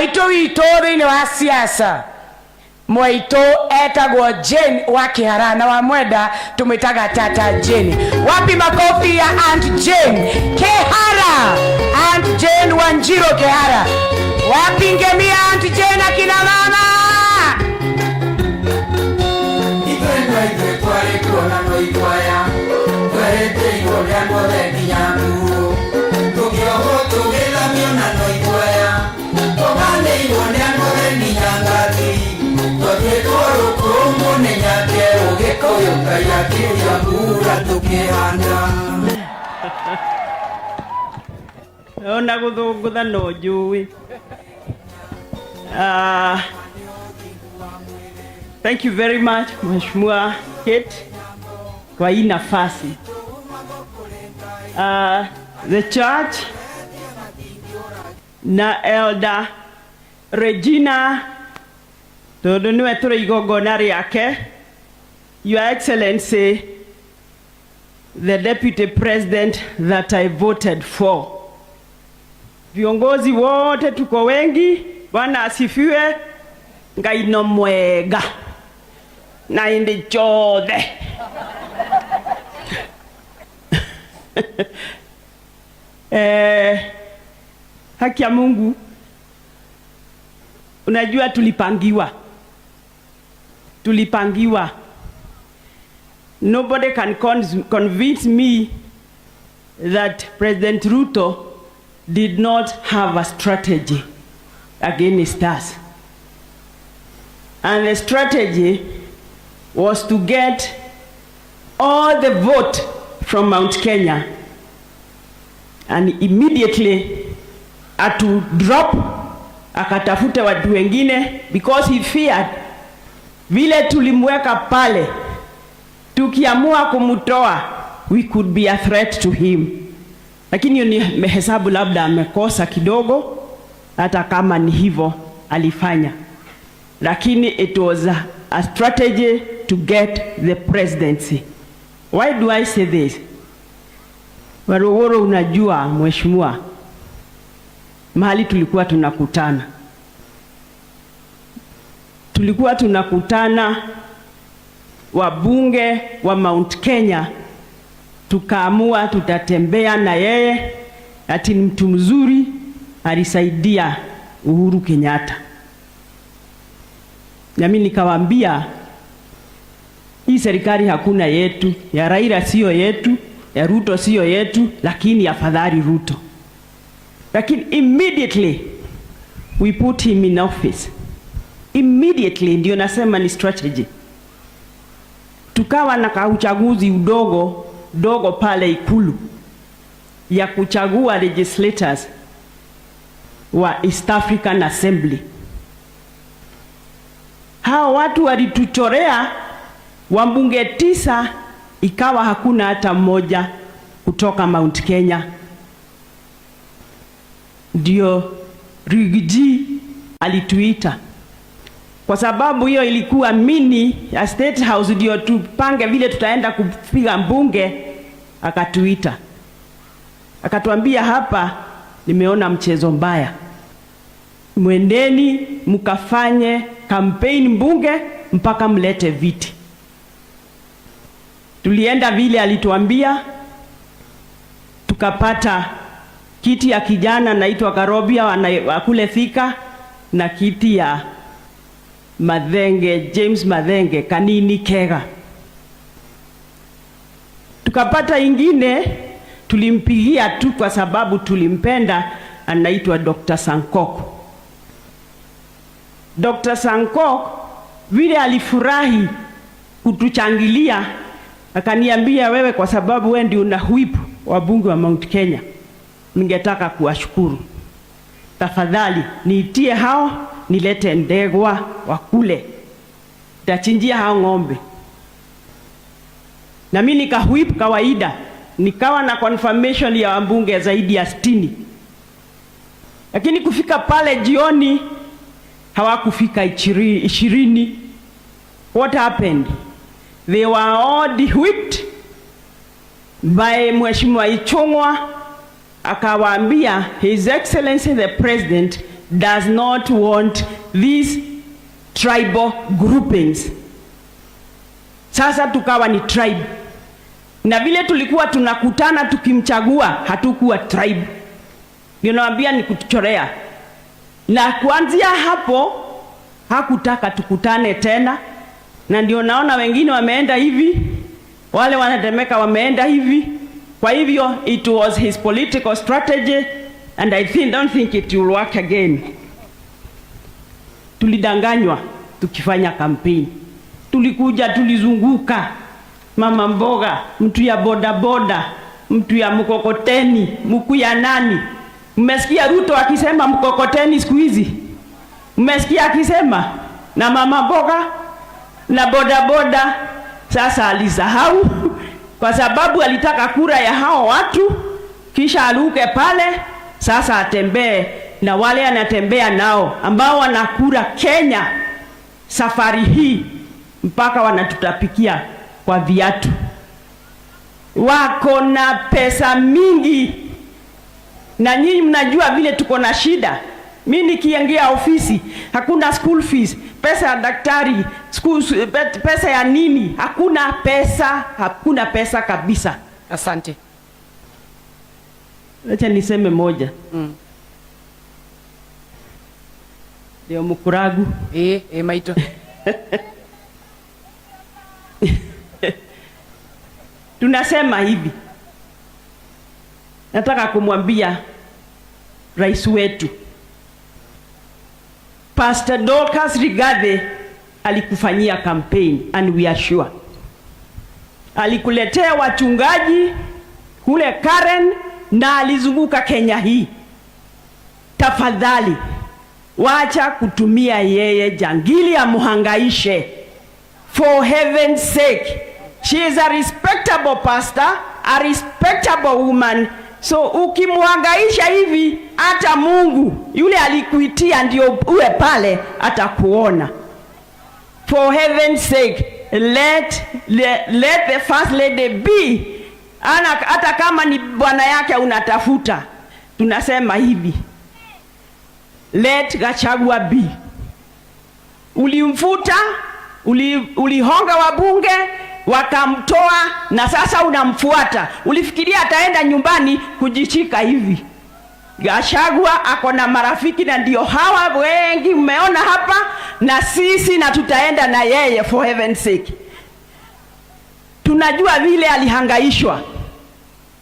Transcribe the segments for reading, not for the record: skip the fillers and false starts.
Mwaitũ witũ thĩinĩ wa siasa, mwaitũ etagwo Jane wa Kihara, na wa mwenda tumwitaga Tata Jane. Wapi makofi ya Aunt Jane Kihara? Aunt Jane Wanjiru Kihara. Wapi ngemia Aunt Jane, akina mama? Itwendwa ithuĩ twarĩ kuona no itwaya twereteirwo nĩ andũ othe nginya nguo tũkĩohwo tũgĩthamio na no itwaya tũganĩirwo nĩ andũ othe nginya ngati twatuĩtwo rũkũngũ nĩ nyakerũ gĩkũyũ Ngai akiuria mbura tũkĩhanda. Ona guthungutha no njui. Thank you very much, Mheshimiwa Kate, kwa hii nafasi. The church na Elder Regina, tondu niwe tũrĩ igongona rĩake, Your Excellency the Deputy President that I voted for. Viongozi wote tuko wengi, Bwana asifiwe. Ngai no mwega na indi chothe. Haki ya Mungu, unajua tulipangiwa, tulipangiwa. Nobody can convince me that President Ruto did not have a strategy against us. And the strategy was to get all the vote from Mount Kenya and immediately atu drop akatafute watu wengine, because he feared vile tulimweka pale, tukiamua kumtoa we could be a threat to him. Lakini hiyo ni mehesabu, labda amekosa kidogo, hata kama ni hivyo alifanya, lakini it was a strategy to get the presidency. Why do I say this? Waruguru, unajua mheshimiwa, mahali tulikuwa tunakutana, tulikuwa tunakutana wabunge wa Mount Kenya, tukaamua tutatembea na yeye, ati ni mtu mzuri, alisaidia Uhuru Kenyatta. Na mimi nikawaambia hii serikali hakuna yetu, ya Raila sio yetu, ya Ruto sio yetu, lakini afadhali Ruto. Lakini immediately we put him in office, immediately, ndio nasema ni strategy. Tukawa na kauchaguzi udogo dogo pale Ikulu ya kuchagua legislators wa East African Assembly. Hao watu walituchorea wabunge 9, ikawa hakuna hata mmoja kutoka Mount Kenya. Ndio Riggy G alituita, kwa sababu hiyo ilikuwa mini ya State House, ndio tupange vile tutaenda kupiga mbunge. Akatuita akatuambia, hapa nimeona mchezo mbaya, mwendeni mkafanye campaign mbunge mpaka mlete viti. Tulienda vile alituambia, tukapata kiti ya kijana naitwa Karobia wa kule Thika na kiti ya Mathenge, James Mathenge Kanini Kega. Tukapata ingine tulimpigia tu kwa sababu tulimpenda, anaitwa Dr. Sankok. Dr. Sankok vile alifurahi kutuchangilia, akaniambia, wewe kwa sababu wewe ndio una whip wabunge wa Mount Kenya, ningetaka kuwashukuru. Tafadhali niitie hao, nilete ndegwa wakule, nitachinjia hao ng'ombe. Na mimi nikawhip kawaida, nikawa na confirmation ya wabunge zaidi ya 60. Lakini kufika pale jioni hawakufika 20. What happened? They were all whipped by Mheshimiwa Ichung'wa, akawaambia His Excellency the President does not want these tribal groupings. Sasa tukawa ni tribe, na vile tulikuwa tunakutana tukimchagua, hatukuwa tribe. Ninawaambia ni kutuchorea, na kuanzia hapo hakutaka tukutane tena, na ndio naona wengine wameenda hivi, wale wanatemeka wameenda hivi. Kwa hivyo it was his political strategy and I don't think it will work again. Tulidanganywa tukifanya kampeni, tulikuja tulizunguka, mama mboga, mtu ya bodaboda, mtu ya mkokoteni, mkuu ya nani. Mmesikia Ruto akisema mkokoteni siku hizi? Mmesikia akisema na mama mboga na bodaboda? Sasa alisahau kwa sababu alitaka kura ya hao watu, kisha aruke pale, sasa atembee na wale anatembea nao ambao wanakura Kenya safari hii mpaka wanatutapikia kwa viatu. Wako na pesa mingi, na nyinyi mnajua vile tuko na shida. Mi nikiingia ofisi hakuna school fees, pesa ya daktari, school, pesa ya nini, hakuna pesa, hakuna pesa kabisa. Asante. Acha niseme moja ndio mkuragu. Ĩ maitũ. Tunasema hivi, nataka kumwambia rais wetu Pastor Dorcas Rigathi alikufanyia campaign and we are sure alikuletea wachungaji kule Karen na alizunguka Kenya hii. Tafadhali wacha kutumia yeye jangili amuhangaishe. For heaven's sake, she is a respectable pastor, a respectable woman. So ukimhangaisha hivi, hata Mungu yule alikuitia ndio uwe pale atakuona. For heaven's sake, let the first lady be. Ana, hata kama ni bwana yake unatafuta, tunasema hivi, let Gachagua be. Ulimfuta, ulihonga wabunge wakamtoa, na sasa unamfuata. Ulifikiria ataenda nyumbani kujishika hivi? Gachagua ako na marafiki na ndio hawa wengi mmeona hapa na sisi, na tutaenda na yeye for heaven's sake. Tunajua vile alihangaishwa.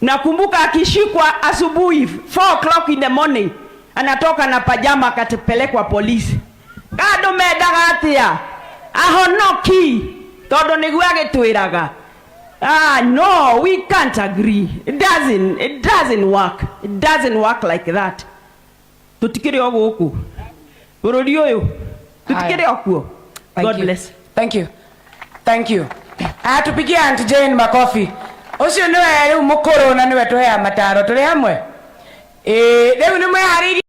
Nakumbuka akishikwa asubuhi 4 o'clock in the morning, anatoka na pajama akapelekwa polisi. Kando mendaga atia ahonoki tondu niguo agitwiraga. Ah, no, we can't agree. It doesn't work. It doesn't work like that. Tutikiri o guku bururi uyu, tutikiri o kuo. Thank God you. bless. Thank you. Thank you. Ah, tupigie Auntie Jane makofi. Ũcio nĩwe rĩu mũkũrũ na nĩwe tũheaga mataro tũrĩ hamwe. Ĩĩ, rĩu nĩ mwĩharĩirie.